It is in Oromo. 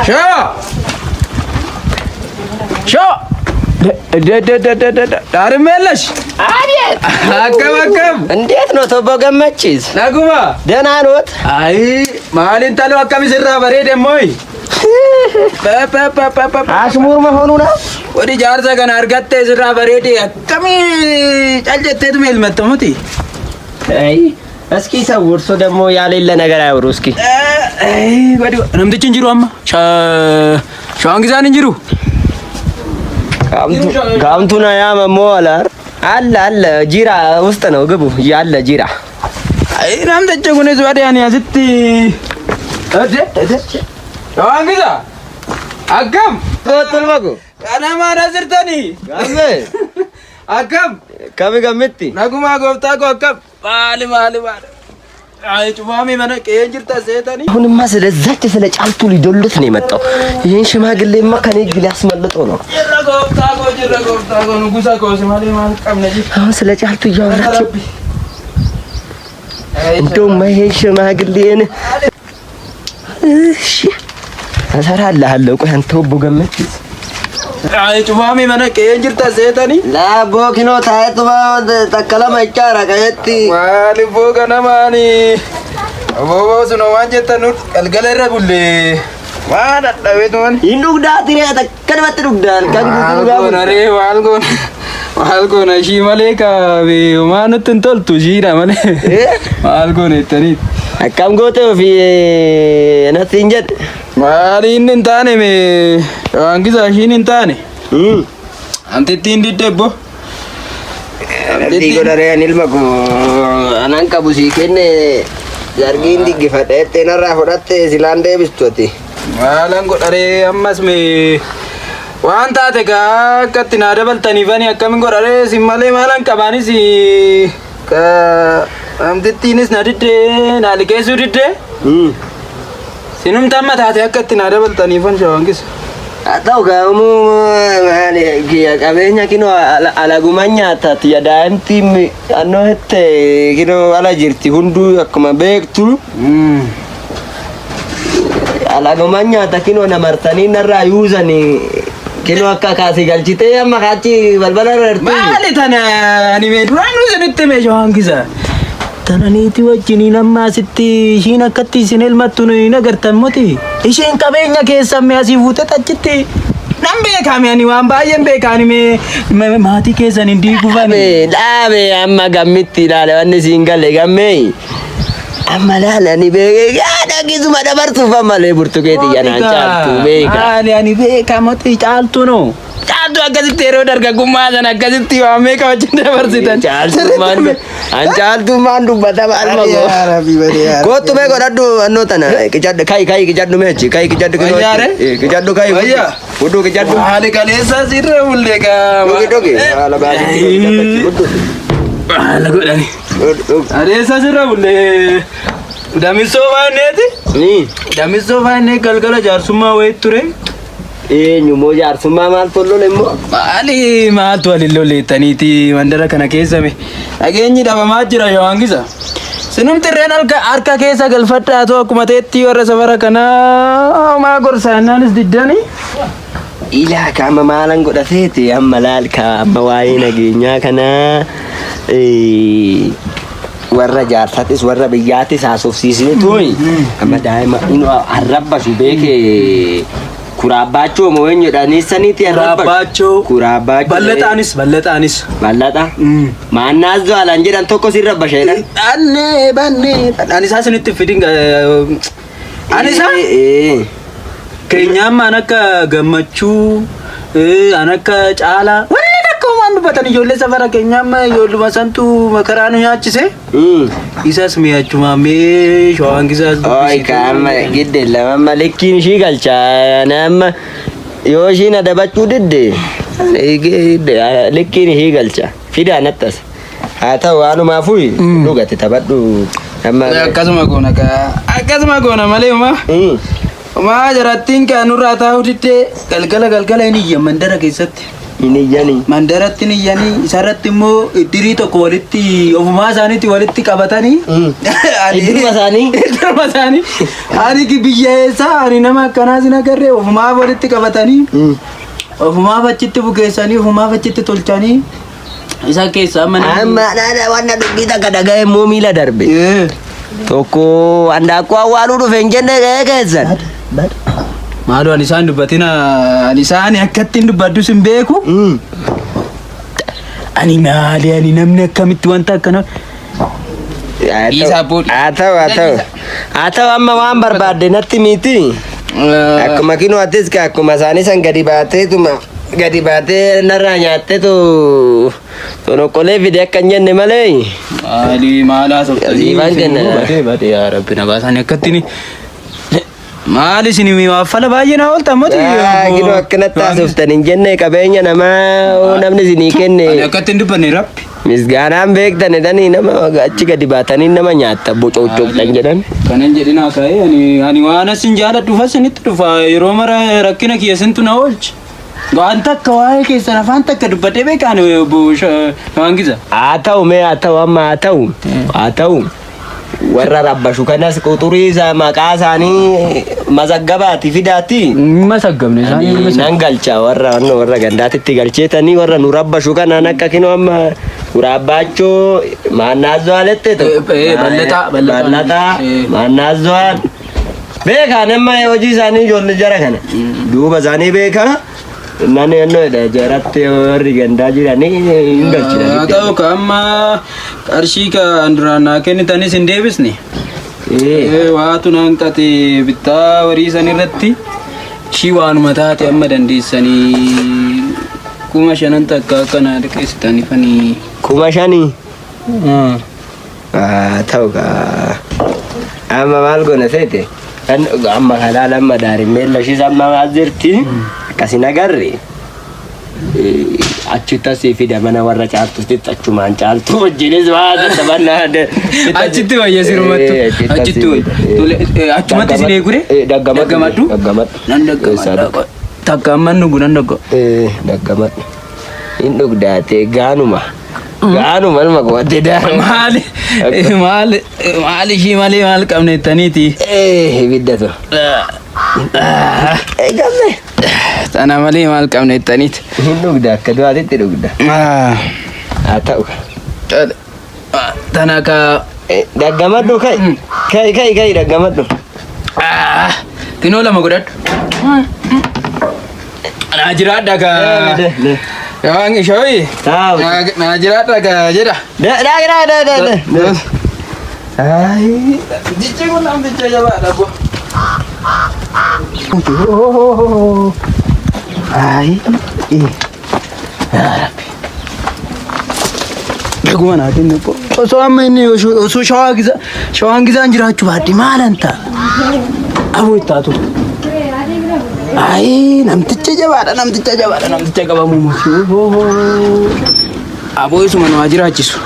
Shoo! Shoo! ዳርሜለሽ አቤት። Akkam akkam? እንዴት ነው ቶቦ ገመቺስ? Naguma? ደህና ኖት? Ayi, maalin taloo akkam isirraa bareede mooyi? አሽሙር መሆኑ ነው። Wadi jaarsa kana argattee isirraa bareede akkamii cal jetteetuma ilmatta muti? አይ እስኪ ሰው እርሶ ደግሞ ያሌለ ነገር አያውሩ እስኪ። Namtichi hin jiru amma. Shawaan gisaan hin jiru. ጋምቱና ያ መሞላር አለ አለ ጂራ ውስጥ ነው ግቡ ያለ ጂራ። Ayi, namtichi kunis wadi ani asitti. Shawaan gisaa akkam? Tolmaku Kanamaan as jirtanii? ጋሜ Akkam? kami gamitti Nagumaa gooftaa koo akkam? Maali maali maali? Ayi, cufaamii mana qe'een jirta seetanii? አሁንማ ስለዛች ስለ ጫልቱ ሊዶልት ነው የመጣው። ይህን ሽማግሌማ ከኔ እጅ ሊያስመልጠው ነው። Jirra gooftaa koo, jirra gooftaa koo, nugusa koo, si malee maal qabna jira. አሁን ስለ ጫልቱ እያወራች እንደውም ይሄን ሽማግሌን እሺ እሰራልሃለሁ። ቆይ አንተ ወቦ ገመችስ Ayi, cufaamii mana qe'een jirta seetanii? ላቦኪኖ ታይቱማ ተከለመ ይቻራ ቀየቲ Maali boo ganamaani? Booboo sun waan jettan nu galgala irra bulle. Waa dadhabeetu mani. ይህን ዱግዳት ተከለመት ዱግዳል kan Maal goona ree, maal goona? Maal goona ishii malee kaabe maa nutti hin toltu ishiidha malee. Maal goona jettaniit. Akkam goote ofii natti hin jedhe. Maali inni hin taane mee waan gisaa ishiin hin taane. Antittiin diddeebbo. Rabbii godharee ani ilma koo anan qabu sii kenne zargiin diggifadhe jettee narraa fudhatte silaan deebistu ati. Maalan godharee ammas mee waan taate gaa akkatti naa dabaltaniifani akkamin godharee sin malee maalan qabaanis ka namtittiinis na diddee naa liqeessuu diddee sinumti amma taate akkatti naa dabaltaniifan shawangis. Haa ta'u gaamuu maali kiyya qabeenya kinoo alaguma nyaatati daa'imti annoo hette kinoo ala jirti hunduu akkuma beektu alaguma nyaata kinoo namartanii narraa yuusanii kinoo akka kaasii galchitee amma kaachi balbala irra jirtu. Maali tana ani mee duraanuu isinitti mee shawangisa. Tana niitii wajjiniin amma asitti ishiin akkatti isin elmattu hin agartan moti. Isheen qabeenya keessan mee asii fuute achitti. Nan beekame ani waan baay'een beekaani mee maatii keessan hin diigufani. Dhaabe dhaabe amma gammitti ilaale wanni siin galle gammee amma laala ani beekee yaada gisuma dabarsuuf ammalee burtukeetii yanaan caaltu beeka. Maali ani beeka moti caaltu no. Caaltu akkasitti yeroo dargaggummaa sana akkasitti waan meeqa wajjin dabarsitan. Caaltummaan an caaltummaan dubbatama alma koo. Kottu mee godhadhu annoo tana qicadhu kai kai qicadhu mee achi kai qicadhu kinoo Wayyaare? achi. Qicadhu kai Wayyaa? Hudduu qicadhu. Maali kaleessa sirra bulle gaa. Dhugi dhugi. Haala baasitti qicadhu achi hudduu. Haala godhani. Dhugi. Adeessa sirra bulle. Damissoo baanneeti. Ni. Damissoo baannee galgala jaarsummaa wayii ture. Eenyu moo jaarsummaa maal tollole immoo? Maali maaltu waliin lolleettaniiti mandara kana keessa me dhageenyi dhabamaa jira yohaangisa. Sinumti irreen harka keessa galfadhaatu akkuma ta'etti warra safara kanaa maa gorsaannaanis diddani. Ilaa ka amma maalan godhateeti amma laal ka amma waa'ee nageenyaa kanaa warra jaarsatis warra biyyaatis haasofsiisne tuyi amma daa'ima inni arrabbashu beeke kuraabbaachoo moo eenyu jedhanii saniiti arrabbashu. Kuraabbaachoo. Kuraabbaachoo. Bal'axaanis bal'axaanis. Bal'axa. Maannaas jaalan jedhan tokko si rabbasha jedhan. Dhannee bannee ani isaa isinitti fidin ani isaa keenyaamma an akka gammachuu an akka caalaa warri takka waan dubbatan ijoollee safara keenyaamma ijoolluma santu makaraa nu nyaachise. Isas mi'achuma mee shawaan gisaas Oi kaama gidde lama likkiin ishii galcha nama yoo ishiin adabachuu didde likkiin ishii galcha fidaa nattas haa ta'u waanumaafuu dhugate taphadhu amma. Akkasuma goona kaa akkasuma goona malee umaa umaa jarattiin kaa nurraa taa'uu diddee galgala galgala hin iyyan mandara keessatti. Hin iyyanii. Mandaratti hin iyyanii isarratti immoo iddirii tokko walitti ofumaa isaaniitti walitti qabatanii. Iddiruma isaanii? Iddiruma isaanii. Ani biyya eessaa ani nama akkanaas hin agarre ofumaaf walitti qabatanii. Ofumaaf achitti bukeessanii ofumaaf achitti tolchanii isa keessaa amma namni- Amma dhaadha wanna dubbii takka dhaga'e immoo miila darbe. Tokko handaaqqoo awwaaluu dhufe hin jenne ga'ee keessan. Maaloo ani isaan dubbatina ani isaan akkatti hin dubbadus hin beeku. Ani maali ani namni akkamitti wanta akkana. Dhiisaa boodhi. Haa ta'u haa ta'u. Haa ta'u amma waan barbaadde natti miti. Akkuma kinoo atis ka akkuma isaanii san gadi baateetuma gadi baatee narraa nyaatteetu tonoqqolee fide akka hin jenne malee. Maali maal haasofta? Siifaan kenna. Badee badee yaa rabbi na baasanii akkatti ni. Maali isin waaffala baay'ee na ooltan moti. Kinoo akkanatti haasoftan hin jenne qabeenya namaa hoo namni isinii Ani kenne. akkatti hin dubbanne rabbi. Misgaanaan beektan jedhanii nama achi gadi baatanii nama nyaatta bocooccoqxan jedhan. Kanan jedhinaa ka'ee ani ani waan asin jaaladhuuf asinitti dhufa yeroo mara rakkina kiyya sintu na oolchi. Waan takka waa'ee keessan afaan takka dubbadhee beekaan obbo Shawaangiza. Haa ta'u mee haa ta'u amma haa ta'u haa ta'u warra rabbashu kanas quxurii isaa maqaa isaanii mazaggabaati fidaati. Masaggamne Ani nan galcha warra warra gandaatitti galcheetanii warra nu rabbashu kanaan akka kinoo amma guraabbaachoo maannaazzoalette Ballataa, Ballataa. ballataa maannaazzoal beekaa nama hojii isaanii ijoollee jara kana duuba isaanii beekaa nan yennoo jaratti warri gandaa jiranii hin Haa galchina. ta'u ka amma qarshii kan duraan naa kennitanis hin deebisne. Waatu naan qate bittaa horii san irratti ishii waanuma taate amma dandeessanii 5,000 takka akkana liqeessitanii fanii. 5,000. Haa ta'u kaa amma maal goona seete kan amma halaal amma daarimmee lashiis amma maal jirti akkasin agarre achitti asii fida mana warra caaltutti achumaan caaltuu wajjinis waa taphannaa. Achitti wayya sirumattu. Achitti wayya. Tole achumatti isin eegure? Daggamadhu. Daggamadhu? Nan daggamadha. Takka amma nugu nan dagga. Daggamadhu. Hin dhugdaatee gaanuma. Gaanuma numa qo'attee daanuma. Maali maali maali ishii malee maal qabne jettaniiti. Ibidda to. Gamme. Tana malee maal qabne jettaniiti. Hin dhugda akka du'aatitti dhugda. Haa ta'u. Tana ka Daggamadhu kai. Kai kai kai daggamadhu. Kinoo lama godhadhu. Naa jiraadha ka. Waan ishooyi. Taa'u. Naa jiraadha ka jedha. Da da da da da da. Ai. Jijji kun namticha jabaadha bo. Ai. Yaa Rabbi. Dhuguma naa kennu osoo amma inni osoo shawaa gizaa shawaan gizaan jiraachuu baadhe maalan ta'a? Aboo itti haa turu. Ayi namticha jabaadha namticha jabaadha namticha qabamuu miti. Aboo isuma nu haa jiraachisu.